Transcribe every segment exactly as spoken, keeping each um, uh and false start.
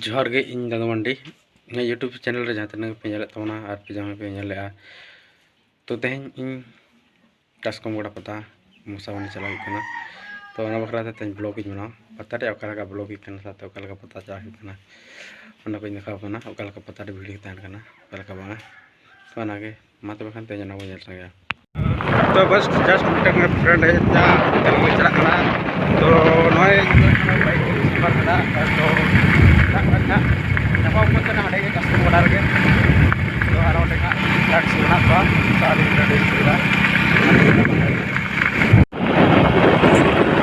ᱡᱚᱦᱟᱨ ᱜᱮ, ᱤᱧ ᱫᱟᱫᱩ ᱢᱟᱱᱰᱤ᱾ ᱤᱧᱟᱹᱜ YouTube ᱪᱮᱱᱮᱞ ᱨᱮ ᱡᱟᱦᱟᱸ ᱛᱤᱱᱟᱹᱜ ᱯᱮ ᱧᱮᱞᱮᱫ ᱛᱟᱵᱚᱱᱟ ᱟᱨ ᱯᱮ ᱡᱟᱦᱟᱸ ᱯᱮ ᱧᱮᱞᱮᱫᱼᱟ, ᱛᱚ, ᱛᱮᱦᱮᱧ ᱤᱧ ᱠᱟᱥᱠᱚᱢ ᱜᱚᱲᱟ ᱯᱟᱛᱟ ᱢᱚᱥᱟ ᱵᱟᱱᱤ ᱪᱟᱞᱟᱜ ᱦᱩᱭᱩᱜ ᱠᱟᱱᱟ᱾ ᱛᱚ, ᱚᱱᱟ ᱵᱟᱠᱷᱨᱟ ᱛᱮ ᱛᱮᱦᱮᱧ vlog ᱤᱧ ᱵᱮᱱᱟᱣᱟ᱾ ᱯᱟᱛᱟ ᱨᱮ ᱚᱠᱟ ᱞᱮᱠᱟ vlog ᱦᱩᱭᱩᱜ ᱠᱟᱱᱟ, ᱥᱟᱶᱛᱮ ᱚᱠᱟ ᱞᱮᱠᱟ ᱯᱟᱛᱟ ᱪᱟᱞᱟᱜ ᱦᱩᱭᱩᱜ ᱠᱟᱱᱟ, ᱚᱱᱟ ᱠᱚᱧ ᱫᱮᱠᱷᱟᱣ ᱠᱟᱱᱟ, ᱚᱠᱟ ᱞᱮᱠᱟ ᱯᱟᱛᱟ ᱨᱮ ᱵᱷᱤᱲ ᱛᱟᱦᱮᱱ ᱠᱟᱱᱟ, ᱚᱠᱟ ᱞᱮᱠᱟ ᱵᱟᱝᱟ᱾ ᱛᱚ, ᱚᱱᱟᱜᱮ, ᱢᱟ ᱛᱚᱵᱮ ᱠᱷᱟᱱ ᱛᱮᱦᱮᱧ ᱚᱱᱟ ᱵᱚᱱ ᱧᱮᱞ ᱥᱟᱸᱜᱮᱭᱟ᱾ ᱛᱚ, ᱵᱟᱥ, just ᱢᱤᱫᱴᱟᱝ friend ᱦᱮᱡ ᱮᱱᱟ, ᱦᱳᱴᱮᱞ ᱞᱮ ᱪᱟᱞᱟᱜ ᱠᱟᱱᱟ᱾ ᱛᱚ, ᱱᱚᱜᱼᱚᱭ bike ᱥᱟᱯᱷᱟ ᱠᱮᱫᱟ᱾ ᱛᱚ, ᱪᱟᱞᱟᱜ ᱠᱟᱱᱟ ᱦᱟᱸᱜ᱾ ᱧᱟᱯᱟᱢ ᱠᱚ ᱠᱟᱱᱟ ᱦᱟᱸᱰᱮ ᱜᱮ ᱠᱟᱥᱴᱚᱢ ᱜᱚᱰᱟ ᱨᱮᱜᱮ᱾ ᱛᱚ, ᱟᱨ ᱚᱸᱰᱮ ᱦᱟᱸᱜ guards ᱢᱮᱱᱟᱜ ᱠᱚᱣᱟ᱾ ᱛᱚ, ᱟᱹᱰᱤ ᱟᱹᱰᱤ ᱥᱩᱵᱤᱫᱷᱟ᱾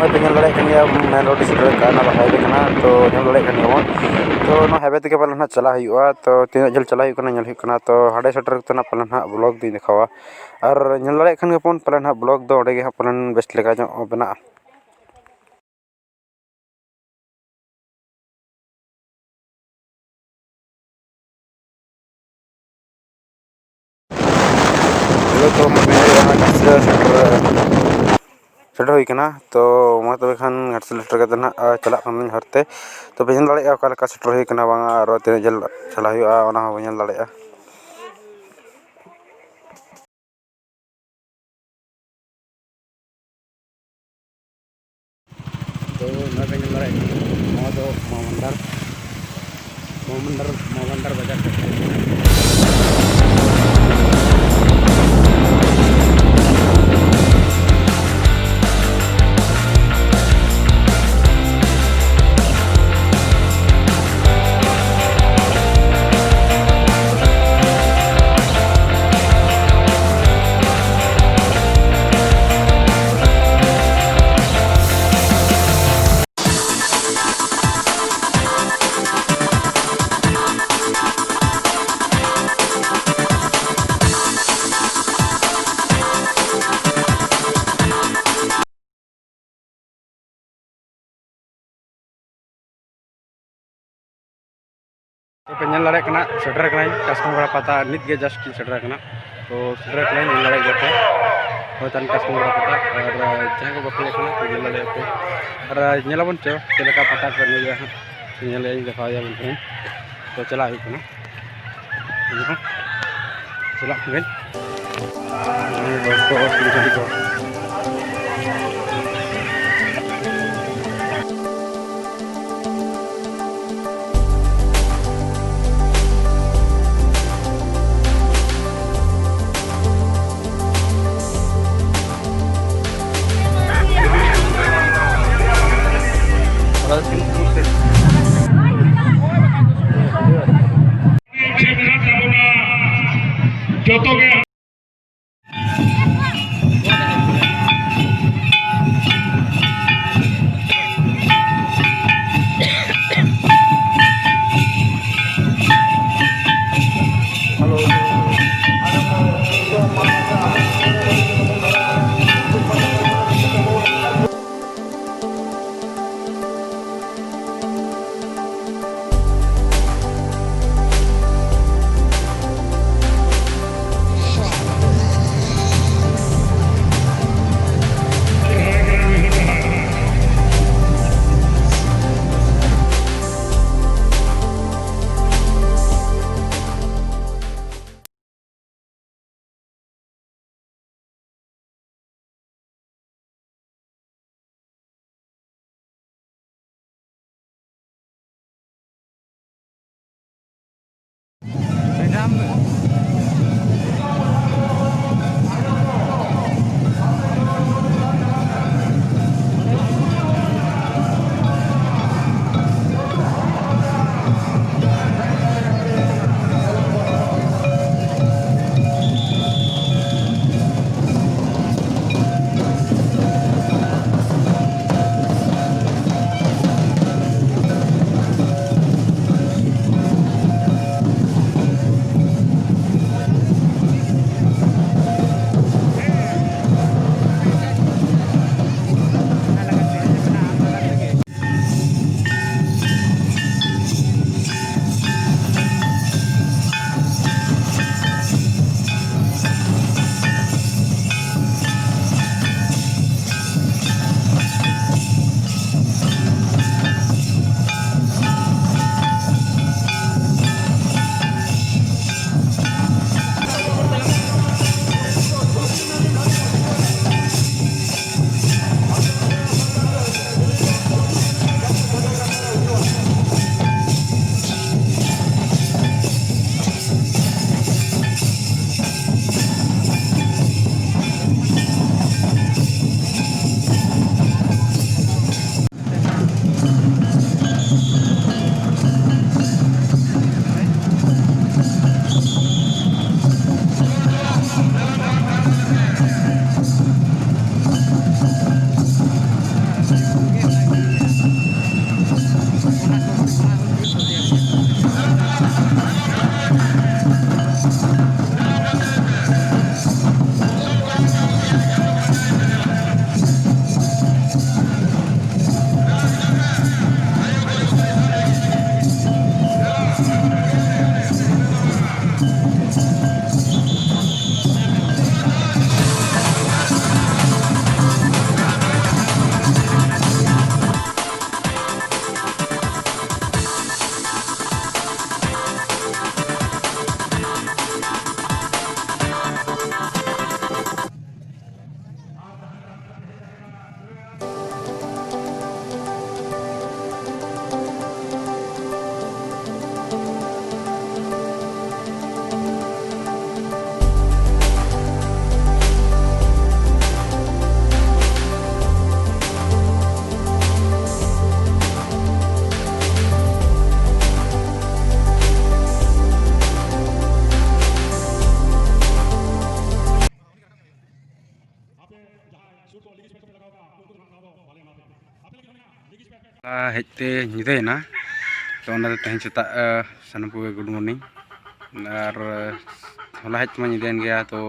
ᱦᱚᱭᱛᱳ ᱧᱮᱞ ᱫᱟᱲᱮᱭᱟᱜ ᱠᱟᱱ ᱜᱮᱭᱟ, main road ᱥᱮᱴᱮᱨ ᱠᱟᱱᱟ, ᱱᱚᱣᱟ highway ᱠᱟᱱᱟ᱾ ᱛᱚ, ᱧᱮᱞ ᱫᱟᱲᱮᱭᱟᱜ ᱠᱟᱱ ᱜᱮᱭᱟᱵᱚᱱ᱾ ᱛᱚ, ᱱᱚᱣᱟ highway ᱛᱮᱜᱮ ᱯᱟᱞᱮᱱ ᱦᱟᱸᱜ ᱪᱟᱞᱟᱜ ᱦᱩᱭᱩᱜᱼᱟ᱾ ᱛᱚ, ᱛᱤᱱᱟᱹᱜ ᱡᱷᱟᱹᱞ ᱪᱟᱞᱟᱜ ᱦᱩᱭᱩᱜ ᱠᱟᱱᱟ, ᱧᱮᱞ ᱦᱩᱭᱩᱜ ᱠᱟᱱᱟ᱾ ᱛᱚ, ᱦᱟᱸᱰᱮ ᱥᱮᱴᱮᱨ ᱠᱟᱛᱮ ᱱᱟᱜ ᱯᱟᱞᱮᱱ ᱦᱟᱸᱜ vlog ᱫᱚᱧ ᱫᱮᱠᱷᱟᱣᱟ᱾ ᱟᱨ ᱧᱮᱞ ᱫᱟᱲᱮᱭᱟᱜ ᱠᱟᱱ ᱜᱮᱭᱟᱵᱚᱱ ᱯᱟᱞᱮᱱ ᱦᱟᱸᱜ vlog ᱫᱚ ᱚᱸᱰᱮ ᱜᱮ ᱦᱟᱸᱜ ᱯᱟᱞᱮᱱ ᱵᱮᱥ ᱞᱮᱠᱟ ᱧᱚᱜ ᱵᱮᱱᱟᱜᱼᱟ᱾ ᱦᱮᱞᱳ, ᱛᱚ ᱢᱟᱱᱮ ᱚᱱᱟ ᱜᱷᱟᱴᱥᱤᱞᱟᱹ ᱥᱮᱴᱮᱨ, ᱥᱮᱴᱮᱨ ᱦᱩᱭ ᱠᱟᱱᱟ᱾ ᱛᱚ ᱢᱟ ᱛᱚᱵᱮ ᱠᱷᱟᱱ ᱜᱷᱟᱴᱥᱤᱞᱟᱹ ᱥᱮᱴᱮᱨ ᱠᱟᱛᱮ ᱱᱟᱦᱟᱜ, ᱟᱨ ᱪᱟᱞᱟᱜ ᱠᱟᱱᱟᱧ ᱦᱚᱨ ᱛᱮ᱾ ᱛᱚᱵᱮ ᱧᱮᱞ ᱫᱟᱲᱮᱭᱟᱜᱼᱟ ᱚᱠᱟ ᱞᱮᱠᱟ ᱥᱮᱴᱮᱨ ᱦᱩᱭ ᱠᱟᱱᱟ ᱵᱟᱝᱟ, ᱟᱨ ᱛᱤᱱᱟᱹᱜ ᱡᱷᱟᱹᱞ ᱪᱟᱞᱟᱜ ᱦᱩᱭᱩᱜᱼᱟ ᱚᱱᱟ ᱦᱚᱸ ᱧᱮᱞ ᱫᱟᱲᱮᱭᱟᱜᱼᱟ᱾ ᱛᱚ ᱱᱚᱣᱟ ᱵᱮᱱ ᱧᱮᱞ ᱫᱟᱲᱮᱭᱟᱜ ᱠᱟᱱᱟ, ᱱᱚᱣᱟ ᱫᱚ ᱢᱟᱢᱟᱱᱫᱟᱨ, ᱢᱟᱢᱟᱱᱫᱟᱨ, ᱢᱟᱢᱟᱱᱫᱟᱨ ᱵᱟᱡᱟᱨ ᱥᱮᱴᱮᱨ ᱦᱩᱭ ᱠᱟᱱᱟ᱾ ᱛᱚ ᱯᱮ ᱧᱮᱞ ᱫᱟᱲᱮᱭᱟᱜ ᱠᱟᱱᱟ, ᱥᱮᱴᱮᱨ ᱠᱟᱹᱱᱟᱹᱧ ᱠᱟᱥᱠᱚᱢ ᱜᱚᱲᱟ ᱯᱟᱛᱟ᱾ ᱱᱤᱛ ᱜᱮ just ᱤᱧ ᱥᱮᱴᱮᱨ ᱟᱠᱟᱱᱟ᱾ ᱛᱚ ᱥᱮᱴᱮᱨ ᱠᱟᱹᱱᱟᱹᱧ, ᱧᱮᱞ ᱫᱟᱲᱮᱭᱟᱜ ᱜᱮᱭᱟ ᱯᱮ᱾ ᱦᱳᱭ, ᱛᱟᱦᱞᱮ ᱠᱟᱥᱠᱚᱢ ᱜᱚᱲᱟ ᱯᱟᱛᱟ᱾ ᱟᱨ ᱡᱟᱦᱟᱸᱭ ᱠᱚ ᱵᱟᱯᱮ ᱦᱮᱡ ᱟᱠᱟᱱᱟ, ᱛᱚ ᱧᱮᱞ ᱫᱟᱲᱮᱭᱟᱜ ᱯᱮ᱾ ᱟᱨ ᱧᱮᱞᱟᱵᱚᱱ ᱪᱚ ᱪᱮᱫ ᱞᱮᱠᱟ ᱯᱟᱛᱟ ᱠᱚ ᱮᱱᱮᱡᱟ ᱦᱟᱸᱜ᱾ ᱧᱮᱞᱮᱫ ᱟᱹᱧ, ᱫᱮᱠᱷᱟᱣ ᱟᱵᱚᱱ ᱠᱟᱹᱱᱟᱹᱧ᱾ ᱛᱚ ᱪᱟᱞᱟᱜ ᱦᱩᱭᱩᱜ ᱠᱟᱱᱟ᱾ ᱪᱟᱞᱟᱜ ᱠᱟᱹᱱᱟᱹᱧ᱾ ᱡᱚᱛᱚ ᱜᱮ᱾ ᱦᱮᱡ ᱛᱮ ᱧᱤᱫᱟᱹᱭᱮᱱᱟ, ᱛᱚ ᱚᱱᱟᱛᱮ ᱛᱮᱦᱮᱧ ᱥᱮᱛᱟᱜ, ᱮ, ᱥᱟᱱᱟᱢ ᱠᱚᱜᱮ good morning᱾ ᱟᱨ, ᱮ, ᱦᱚᱞᱟ ᱦᱮᱡ ᱛᱮᱢᱟ ᱧᱤᱫᱟᱹᱭᱮᱱ ᱜᱮᱭᱟ, ᱛᱚ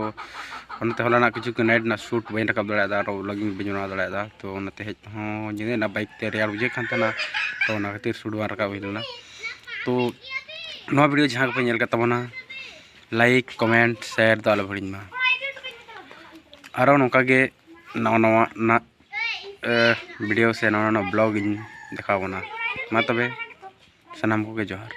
ᱚᱱᱟᱛᱮ ᱦᱚᱞᱟᱱᱟᱜ ᱠᱤᱪᱷᱩ night ᱨᱮᱱᱟᱜ shoot ᱵᱟᱹᱧ ᱨᱟᱠᱟᱵ ᱫᱟᱲᱮᱭᱟᱫᱟ, ᱟᱨ vlogging ᱵᱟᱹᱧ ᱵᱮᱱᱟᱣ ᱫᱟᱲᱮᱭᱟᱫᱟ᱾ ᱛᱚ ᱚᱱᱟᱛᱮ ᱦᱮᱡ ᱛᱮᱦᱚᱸ ᱧᱤᱫᱟᱹᱭᱮᱱᱟ, bike ᱛᱮ ᱨᱮᱭᱟᱲ ᱵᱩᱡᱷᱟᱹᱜ ᱠᱟᱱ ᱛᱟᱦᱮᱱᱟ, ᱛᱚ ᱚᱱᱟ ᱠᱷᱟᱹᱛᱤᱨ shoot ᱵᱟᱝ ᱨᱟᱠᱟᱵ ᱦᱩᱭ ᱞᱮᱱᱟ᱾ ᱛᱚ ᱱᱚᱣᱟ video ᱡᱟᱦᱟᱸ ᱠᱚᱯᱮ ᱧᱮᱞ ᱠᱮᱫ ᱛᱟᱵᱚᱱᱟ, like, comment, share ᱫᱚ ᱟᱞᱚ ᱦᱤᱲᱤᱧ ᱢᱟ᱾ ᱟᱨᱚ ᱱᱚᱝᱠᱟ ᱜᱮ ᱱᱟᱣᱟ ᱱᱟᱣᱟ ᱱᱟᱜ, ᱮ, video ᱥᱮ ᱱᱟᱣᱟ ᱱᱟᱣᱟ vlog ᱤᱧ ᱫᱮᱠᱷᱟᱣ ᱵᱚᱱᱟ᱾ ᱢᱟ ᱛᱚᱵᱮ ᱥᱟᱱᱟᱢ ᱠᱚᱜᱮ ᱡᱚᱦᱟᱨ᱾